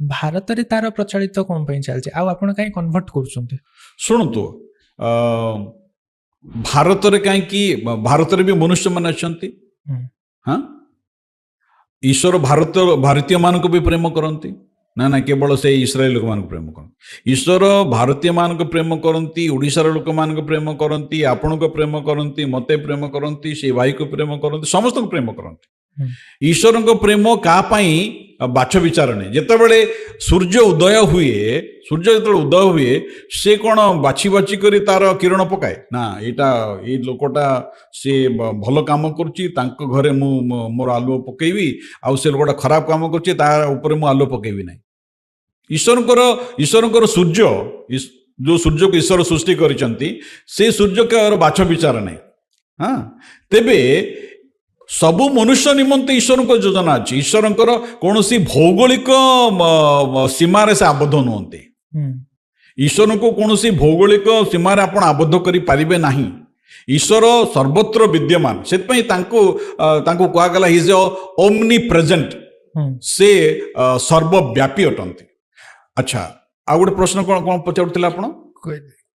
ଭାରତରେ ତାର ପ୍ରଚଳିତ କ'ଣ ପାଇଁ ଚାଲିଛି ଆଉ ଆପଣ କାହିଁ କନଭର୍ଟ କରୁଛନ୍ତି? ଶୁଣନ୍ତୁ, ଭାରତରେ କାହିଁକି? ଭାରତରେ ବି ମନୁଷ୍ୟମାନେ ଅଛନ୍ତି। ହଁ, ଈଶ୍ୱର ଭାରତୀୟମାନଙ୍କୁ ବି ପ୍ରେମ କରନ୍ତି ନା? ନା, କେବଳ ସେଇ ଇସ୍ରାଏଲ ଲୋକମାନଙ୍କୁ ପ୍ରେମ କରନ୍ତି? ଈଶ୍ୱର ଭାରତୀୟମାନଙ୍କୁ ପ୍ରେମ କରନ୍ତି, ଓଡ଼ିଶାର ଲୋକମାନଙ୍କୁ ପ୍ରେମ କରନ୍ତି, ଆପଣଙ୍କୁ ପ୍ରେମ କରନ୍ତି, ମୋତେ ପ୍ରେମ କରନ୍ତି, ସେଇ ଭାଇକୁ ପ୍ରେମ କରନ୍ତି, ସମସ୍ତଙ୍କୁ ପ୍ରେମ କରନ୍ତି। ଈଶ୍ୱରଙ୍କ ପ୍ରେମ କାହା ପାଇଁ ବାଛ ବିଚାର ନାହିଁ। ଯେତେବେଳେ ସୂର୍ଯ୍ୟ ଉଦୟ ହୁଏ, ସୂର୍ଯ୍ୟ ଯେତେବେଳେ ଉଦୟ ହୁଏ, ସେ କ'ଣ ବାଛି ବାଛି କରି ତାର କିରଣ ପକାଏ ନା, ଏଇଟା ଏଇ ଲୋକଟା ସେ ଭଲ କାମ କରୁଛି, ତାଙ୍କ ଘରେ ମୁଁ ମୋର ଆଲୁଅ ପକେଇବି, ଆଉ ସେ ଲୋକଟା ଖରାପ କାମ କରୁଛି, ତା ଉପରେ ମୁଁ ଆଲୁଅ ପକେଇବି ନାହିଁ? ଈଶ୍ୱରଙ୍କର ସୂର୍ଯ୍ୟ, ଯୋଉ ସୂର୍ଯ୍ୟକୁ ଈଶ୍ୱର ସୃଷ୍ଟି କରିଛନ୍ତି, ସେ ସୂର୍ଯ୍ୟଙ୍କର ବାଛ ବିଚାର ନାହିଁ। ହଁ, ତେବେ ସବୁ ମନୁଷ୍ୟ ନିମନ୍ତେ ଈଶ୍ୱରଙ୍କ ଯୋଜନା ଅଛି। ଈଶ୍ୱରଙ୍କର କୌଣସି ଭୌଗୋଳିକ ସୀମାରେ ସେ ଆବଦ୍ଧ ନୁହନ୍ତି। ଈଶ୍ୱରଙ୍କୁ କୌଣସି ଭୌଗୋଳିକ ସୀମାରେ ଆପଣ ଆବଦ୍ଧ କରିପାରିବେ ନାହିଁ। ଈଶ୍ୱର ସର୍ବତ୍ର ବିଦ୍ୟମାନ। ସେଥିପାଇଁ ତାଙ୍କୁ କୁହାଗଲା is Omni present. ସେ ସର୍ବବ୍ୟାପୀ ଅଟନ୍ତି। ଆଚ୍ଛା, ଆଉ ଗୋଟେ ପ୍ରଶ୍ନ କ'ଣ କ'ଣ ପଚାରୁଥିଲେ ଆପଣ?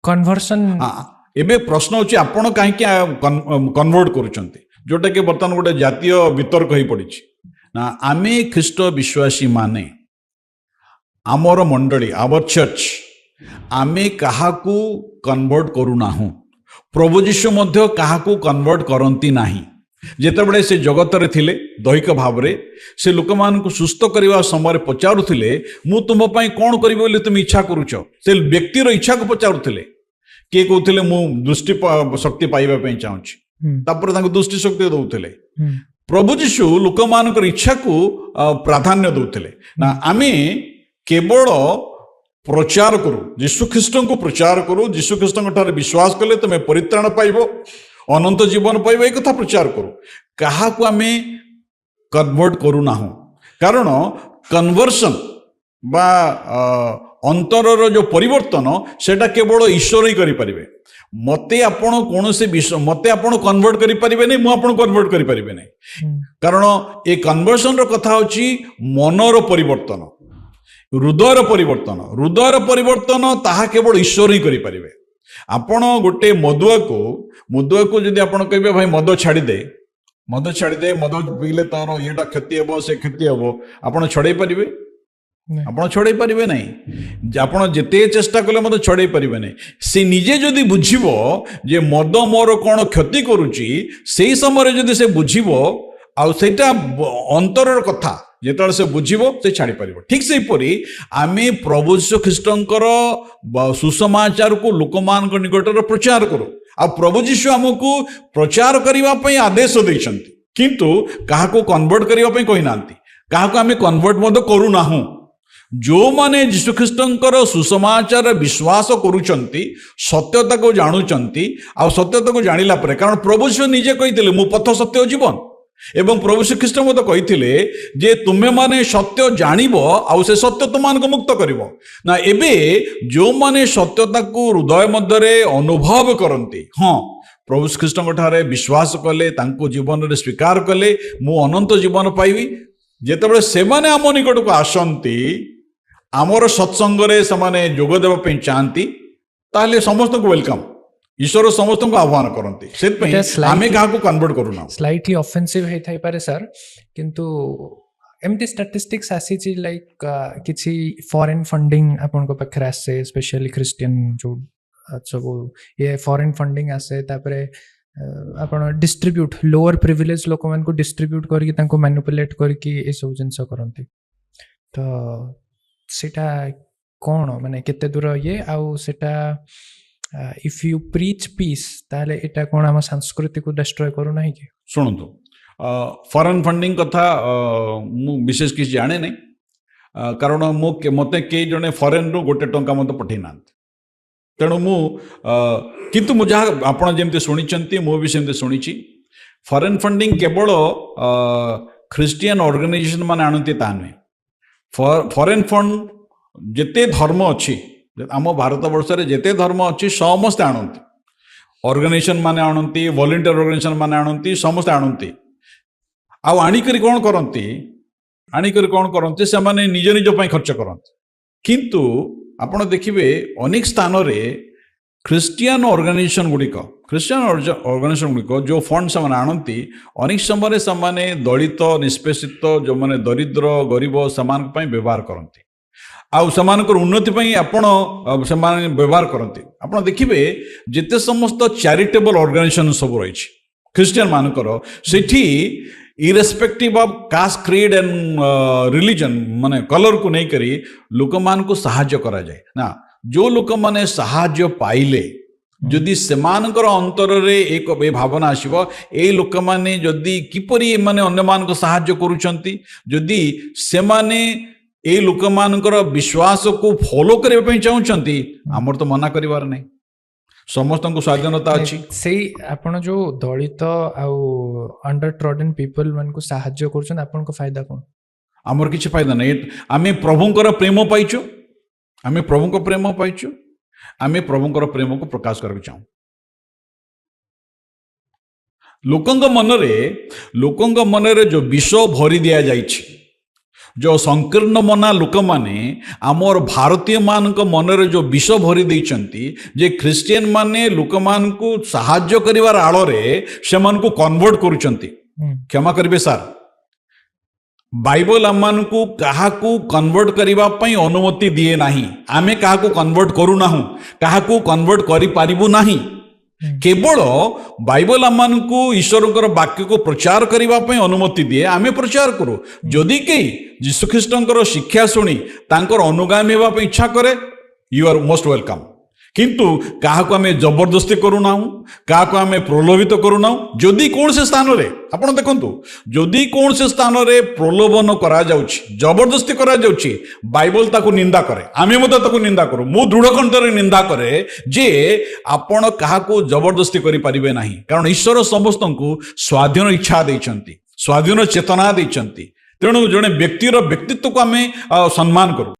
କନଭର୍ସନ। ହଁ, ଏବେ ପ୍ରଶ୍ନ ହେଉଛି ଆପଣ କାହିଁକି କନଭର୍ଟ କରୁଛନ୍ତି, ଯୋଉଟାକି ବର୍ତ୍ତମାନ ଗୋଟେ ଜାତୀୟ ବିତର୍କ ହେଇପଡ଼ିଛି ନା। ଆମେ ଖ୍ରୀଷ୍ଟ ବିଶ୍ୱାସୀ ମାନେ, ଆମର ମଣ୍ଡଳୀ, ଆୱର ଚର୍ଚ୍ଚ, ଆମେ କାହାକୁ କନଭର୍ଟ କରୁନାହୁଁ। ପ୍ରଭୁ ଯୀଶୁ ମଧ୍ୟ କାହାକୁ କନଭର୍ଟ କରନ୍ତି ନାହିଁ। ଯେତେବେଳେ ସେ ଜଗତରେ ଥିଲେ ଦୈହିକ ଭାବରେ, ସେ ଲୋକମାନଙ୍କୁ ସୁସ୍ଥ କରିବା ସମୟରେ ପଚାରୁଥିଲେ, "ମୁଁ ତୁମ ପାଇଁ କ'ଣ କରିବି ବୋଲି ତୁମେ ଇଚ୍ଛା କରୁଛ?" ସେ ବ୍ୟକ୍ତିର ଇଚ୍ଛାକୁ ପଚାରୁଥିଲେ। କିଏ କହୁଥିଲେ, "ମୁଁ ଦୃଷ୍ଟି ଶକ୍ତି ପାଇବା ପାଇଁ ଚାହୁଁଛି।" ତାପରେ ତାଙ୍କୁ ଦୃଷ୍ଟି ଶକ୍ତି ଦଉଥିଲେ। ପ୍ରଭୁ ଯୀଶୁ ଲୋକମାନଙ୍କର ଇଚ୍ଛାକୁ ପ୍ରାଧାନ୍ୟ ଦଉଥିଲେ ନା। ଆମେ କେବଳ ପ୍ରଚାର କରୁ, ଯୀଶୁ ଖ୍ରୀଷ୍ଟଙ୍କୁ ପ୍ରଚାର କରୁ। ଯୀଶୁ ଖ୍ରୀଷ୍ଟଙ୍କ ଠାରେ ବିଶ୍ୱାସ କଲେ ତୁମେ ପରିତ୍ରାଣ ପାଇବ, ଅନନ୍ତ ଜୀବନ ପାଇବ, ଏ କଥା ପ୍ରଚାର କରୁ। କାହାକୁ ଆମେ କନଭର୍ଟ କରୁନାହୁଁ। କାରଣ କନଭର୍ସନ ବା ଅନ୍ତରର ଯୋଉ ପରିବର୍ତ୍ତନ, ସେଟା କେବଳ ଈଶ୍ୱର ହିଁ କରିପାରିବେ। ମତେ ଆପଣ କୌଣସି ବିଷୟ, ମତେ ଆପଣ କନଭର୍ଟ କରିପାରିବେନି, ମୁଁ ଆପଣଙ୍କୁ କନଭର୍ଟ କରିପାରିବେ ନାହିଁ। କାରଣ ଏ କନଭର୍ସନର କଥା ହେଉଛି ମନର ପରିବର୍ତ୍ତନ, ହୃଦୟର ପରିବର୍ତ୍ତନ। ହୃଦୟର ପରିବର୍ତ୍ତନ ତାହା କେବଳ ଈଶ୍ୱର ହିଁ କରିପାରିବେ। ଆପଣ ଗୋଟେ ମଦୁଆକୁ ଯଦି ଆପଣ କହିବେ, "ଭାଇ, ମଦ ଛାଡ଼ିଦେ, ମଦ ଛାଡ଼ିଦେ, ମଦ ପିଇଲେ ତାର ଇଏଟା କ୍ଷତି ହେବ, ସେ କ୍ଷତି ହେବ," ଆପଣ ଛଡ଼େଇ ପାରିବେ? ନାଇଁ। ଆପଣ ଛଡ଼େଇ ପାରିବେ ନାହିଁ। ଯେ ଆପଣ ଯେତେ ଚେଷ୍ଟା କଲେ ମଧ୍ୟ ଛଡ଼େଇ ପାରିବେ ନାହିଁ। ସେ ନିଜେ ଯଦି ବୁଝିବ ଯେ ମଦ ମୋର କ'ଣ କ୍ଷତି କରୁଛି, ସେଇ ସମୟରେ ଯଦି ସେ ବୁଝିବ, ଆଉ ସେଇଟା ଅନ୍ତରର କଥା, ଯେତେବେଳେ ସେ ବୁଝିବ, ସେ ଛାଡ଼ିପାରିବ। ଠିକ୍ ସେହିପରି ଆମେ ପ୍ରଭୁ ଯୀଶୁ ଖ୍ରୀଷ୍ଟଙ୍କର ସୁସମାଚାରକୁ ଲୋକମାନଙ୍କ ନିକଟରେ ପ୍ରଚାର କରୁ। ଆଉ ପ୍ରଭୁ ଯୀଶୁ ଆମକୁ ପ୍ରଚାର କରିବା ପାଇଁ ଆଦେଶ ଦେଇଛନ୍ତି, କିନ୍ତୁ କାହାକୁ କନଭର୍ଟ କରିବା ପାଇଁ କହିନାହାନ୍ତି। କାହାକୁ ଆମେ କନଭର୍ଟ ମଧ୍ୟ କରୁନାହୁଁ। ଯେଉଁମାନେ ଯୀଶୁଖ୍ରୀଷ୍ଟଙ୍କର ସୁସମାଚାର ବିଶ୍ୱାସ କରୁଛନ୍ତି, ସତ୍ୟତାକୁ ଜାଣୁଛନ୍ତି, ଆଉ ସତ୍ୟତାକୁ ଜାଣିଲା ପରେ, କାରଣ ପ୍ରଭୁ ଯୀଶୁ ନିଜେ କହିଥିଲେ, "ମୁଁ ପଥ, ସତ୍ୟ ଓ ଜୀବନ।" ଏବଂ ପ୍ରଭୁ ଶ୍ରୀଖ୍ରୀଷ୍ଟ ମଧ୍ୟ କହିଥିଲେ ଯେ ତୁମେମାନେ ସତ୍ୟ ଜାଣିବ ଆଉ ସେ ସତ୍ୟ ତୁମମାନଙ୍କୁ ମୁକ୍ତ କରିବ। ନା, ଏବେ ଯେଉଁମାନେ ସତ୍ୟତାକୁ ହୃଦୟ ମଧ୍ୟରେ ଅନୁଭବ କରନ୍ତି, ହଁ, ପ୍ରଭୁ ଖ୍ରୀଷ୍ଟଙ୍କ ଠାରେ ବିଶ୍ୱାସ କଲେ, ତାଙ୍କୁ ଜୀବନରେ ସ୍ୱୀକାର କଲେ ମୁଁ ଅନନ୍ତ ଜୀବନ ପାଇବି, ଯେତେବେଳେ ସେମାନେ ଆମ ନିକଟକୁ ଆସନ୍ତି, ଆମର ସତ୍ସଙ୍ଗରେ ସେମାନେ ଯୋଗ ଦେବା ପାଇଁ ଚାହାନ୍ତି, ତାହେଲେ ସମସ୍ତଙ୍କୁ welcome. ଈଶ୍ୱର ସମସ୍ତଙ୍କୁ ଆହ୍ୱାନ କରନ୍ତି। ସେଥିପାଇଁ ଏଇଟା slightly- ଆମେ କାହାକୁ କନଭର୍ଟ କରୁନାହୁଁ। ସ୍ଲାଇଟଲି ଅଫେନ୍ସିଭ୍ ହେଇଥାଇପାରେ ସାର୍, କିନ୍ତୁ ଏମିତି ଷ୍ଟାଟିଷ୍ଟିକ୍ସ ଆସିଛି, ଲାଇକ୍ କିଛି ଫରେନ୍ ଫଣ୍ଡିଂ ଆପଣଙ୍କ ପାଖରେ ଆସେ, ସ୍ପେଶିଆଲି ଖ୍ରୀଷ୍ଟିଆନ ଯେଉଁ ସବୁ ଇଏ ଫରେନ୍ ଫଣ୍ଡିଂ ଆସେ, ତାପରେ ଆପଣ ଡିଷ୍ଟ୍ରିବ୍ୟୁଟ୍ ଲୋଅର ପ୍ରିଭିଲେଜ୍ ଲୋକମାନଙ୍କୁ ଡିଷ୍ଟ୍ରିବ୍ୟୁଟ୍ କରିକି, ତାଙ୍କୁ ମ୍ୟାନିପୁଲେଟ୍ କରିକି ଏସବୁ ଜିନିଷ କରନ୍ତି। ତ ସେଇଟା କ'ଣ, ମାନେ କେତେ ଦୂର ଇଏ, ଆଉ ସେଇଟା if you preach piece, ତାହେଲେ ଏଇଟା କ'ଣ ଆମ ସଂସ୍କୃତିକୁ ଡେଷ୍ଟ୍ରୟ କରୁନାହିଁ କି? ଶୁଣନ୍ତୁ, ଫରେନ୍ ଫଣ୍ଡିଂ କଥା ମୁଁ ବିଶେଷ କିଛି ଜାଣେ ନାହିଁ, କାରଣ ମୋତେ କେହି ଜଣେ ଫରେନ୍ରୁ ଗୋଟେ ଟଙ୍କା ମୋତେ ପଠେଇ ନାହାନ୍ତି। ତେଣୁ ମୁଁ କିନ୍ତୁ ମୁଁ ଯାହା, ଆପଣ ଯେମିତି ଶୁଣିଛନ୍ତି, ମୁଁ ବି ସେମିତି ଶୁଣିଛି। ଫରେନ୍ ଫଣ୍ଡିଂ କେବଳ ଖ୍ରୀଷ୍ଟିଆନ ଅର୍ଗାନାଇଜେସନ ମାନେ ଆଣନ୍ତି ତାହା ନୁହେଁ। ଫରେନ୍ ଫଣ୍ଡ ଯେତେ ଧର୍ମ ଅଛି, ଆମ ଭାରତ ବର୍ଷରେ ଯେତେ ଧର୍ମ ଅଛି, ସମସ୍ତେ ଆଣନ୍ତି। ଅର୍ଗାନାଇଜେସନ ମାନେ ଆଣନ୍ତି, ଭଲେଣ୍ଟିୟର ଅର୍ଗାନାଇଜେସନ ମାନେ ଆଣନ୍ତି, ସମସ୍ତେ ଆଣନ୍ତି। ଆଉ ଆଣିକରି କ'ଣ କରନ୍ତି? ଆଣିକରି କ'ଣ କରନ୍ତି? ସେମାନେ ନିଜ ନିଜ ପାଇଁ ଖର୍ଚ୍ଚ କରନ୍ତି। କିନ୍ତୁ ଆପଣ ଦେଖିବେ, ଅନେକ ସ୍ଥାନରେ ଖ୍ରୀଷ୍ଟିଆନ ଅର୍ଗାନାଇଜେସନ ଗୁଡ଼ିକ ଯେଉଁ ଫଣ୍ଡ ସେମାନେ ଆଣନ୍ତି, ଅନେକ ସମୟରେ ସେମାନେ ଦଳିତ, ନିଷ୍ପେଷିତ, ଯେଉଁମାନେ ଦରିଦ୍ର, ଗରିବ, ସେମାନଙ୍କ ପାଇଁ ବ୍ୟବହାର କରନ୍ତି ଆଉ ସେମାନଙ୍କର ଉନ୍ନତି ପାଇଁ ସେମାନେ ବ୍ୟବହାର କରନ୍ତି। ଆପଣ ଦେଖିବେ, ଯେତେ ସମସ୍ତ ଚାରିଟେବଲ ଅର୍ଗାନାଇଜେସନ ସବୁ ରହିଛି ଖ୍ରୀଷ୍ଟିଆନ ମାନଙ୍କର, ସେଠି irrespective of caste, creed and religion, ମାନେ କଲରକୁ ନେଇକରି ଲୋକମାନଙ୍କୁ ସାହାଯ୍ୟ କରାଯାଏ ନା। ଯେଉଁ ଲୋକମାନେ ସାହାଯ୍ୟ ପାଇଲେ, ଯଦି ସେମାନଙ୍କର ଅନ୍ତରରେ ଏ ଭାବନା ଆସିବ, ଏଇ ଲୋକମାନେ ଯଦି କିପରି ଏମାନେ ଅନ୍ୟମାନଙ୍କୁ ସାହାଯ୍ୟ କରୁଛନ୍ତି, ଯଦି ସେମାନେ ଏଇ ଲୋକମାନଙ୍କର ବିଶ୍ୱାସକୁ ଫଲୋ କରିବା ପାଇଁ ଚାହୁଁଛନ୍ତି, ଆମର ତ ମନା କରିବାର ନାହିଁ। ସମସ୍ତଙ୍କୁ ସ୍ୱାଧୀନତା ଅଛି। ସେଇ ଆପଣ ଯୋଉ ଦଳିତ ଆଉ ଅଣ୍ଡର ଟ୍ରଡେନ୍ ପିପଲ ମାନଙ୍କୁ ସାହାଯ୍ୟ କରୁଛନ୍ତି, ଆପଣଙ୍କ ଫାଇଦା କଣ? ଆମର କିଛି ଫାଇଦା ନାହିଁ। ଆମେ ପ୍ରଭୁଙ୍କର ପ୍ରେମ ପାଇଛୁ। ଆମେ ପ୍ରଭୁଙ୍କ ପ୍ରେମ ପାଇଛୁ। ଆମେ ପ୍ରଭୁଙ୍କର ପ୍ରେମକୁ ପ୍ରକାଶ କରିବାକୁ ଚାହୁଁ ଲୋକଙ୍କ ମନରେ। ଯୋଉ ବିଷ ଭରି ଦିଆଯାଇଛି, ଯୋଉ ସଂକୀର୍ଣ୍ଣ ମନା ଲୋକମାନେ ଆମର ଭାରତୀୟମାନଙ୍କ ମନରେ ଯୋଉ ବିଷ ଭରି ଦେଇଛନ୍ତି ଯେ ଖ୍ରୀଷ୍ଟିଆନ ମାନେ ଲୋକମାନଙ୍କୁ ସାହାଯ୍ୟ କରିବାର ଆଳରେ ସେମାନଙ୍କୁ କନଭର୍ଟ କରୁଛନ୍ତି, କ୍ଷମା କରିବେ ସାର୍, ବାଇବଲ ଆମମାନଙ୍କୁ କାହାକୁ କନଭର୍ଟ କରିବା ପାଇଁ ଅନୁମତି ଦିଏ ନାହିଁ। ଆମେ କାହାକୁ କନଭର୍ଟ କରୁନାହୁଁ, କାହାକୁ କନଭର୍ଟ କରିପାରିବୁ ନାହିଁ। କେବଳ ବାଇବଲ ଆମମାନଙ୍କୁ ଈଶ୍ୱରଙ୍କର ବାକ୍ୟକୁ ପ୍ରଚାର କରିବା ପାଇଁ ଅନୁମତି ଦିଏ। ଆମେ ପ୍ରଚାର କରୁ। ଯଦି କେହି ଯୀଶୁଖ୍ରୀଷ୍ଟଙ୍କର ଶିକ୍ଷା ଶୁଣି ତାଙ୍କର ଅନୁଗାମୀ ହେବା ପାଇଁ ଇଚ୍ଛା କରେ, you are most welcome. କିନ୍ତୁ କାହାକୁ ଆମେ ଜବରଦସ୍ତି କରୁନାହୁଁ, କାହାକୁ ଆମେ ପ୍ରଲୋଭିତ କରୁନାହୁଁ। ଯଦି କୌଣସି ସ୍ଥାନରେ, ଆପଣ ଦେଖନ୍ତୁ, ଯଦି କୌଣସି ସ୍ଥାନରେ ପ୍ରଲୋଭନ କରାଯାଉଛି, ଜବରଦସ୍ତି କରାଯାଉଛି, ବାଇବଲ ତାକୁ ନିନ୍ଦା କରେ। ଆମେ ମଧ୍ୟ ତାକୁ ନିନ୍ଦା କରୁ। ମୁଁ ଦୃଢ଼ କଣ୍ଠରେ ନିନ୍ଦା କରେ ଯେ ଆପଣ କାହାକୁ ଜବରଦସ୍ତି କରିପାରିବେ ନାହିଁ, କାରଣ ଈଶ୍ୱର ସମସ୍ତଙ୍କୁ ସ୍ୱାଧୀନ ଇଚ୍ଛା ଦେଇଛନ୍ତି, ସ୍ୱାଧୀନ ଚେତନା ଦେଇଛନ୍ତି। ତେଣୁ ଜଣେ ବ୍ୟକ୍ତିର ବ୍ୟକ୍ତିତ୍ୱକୁ ଆମେ ସମ୍ମାନ କରୁ।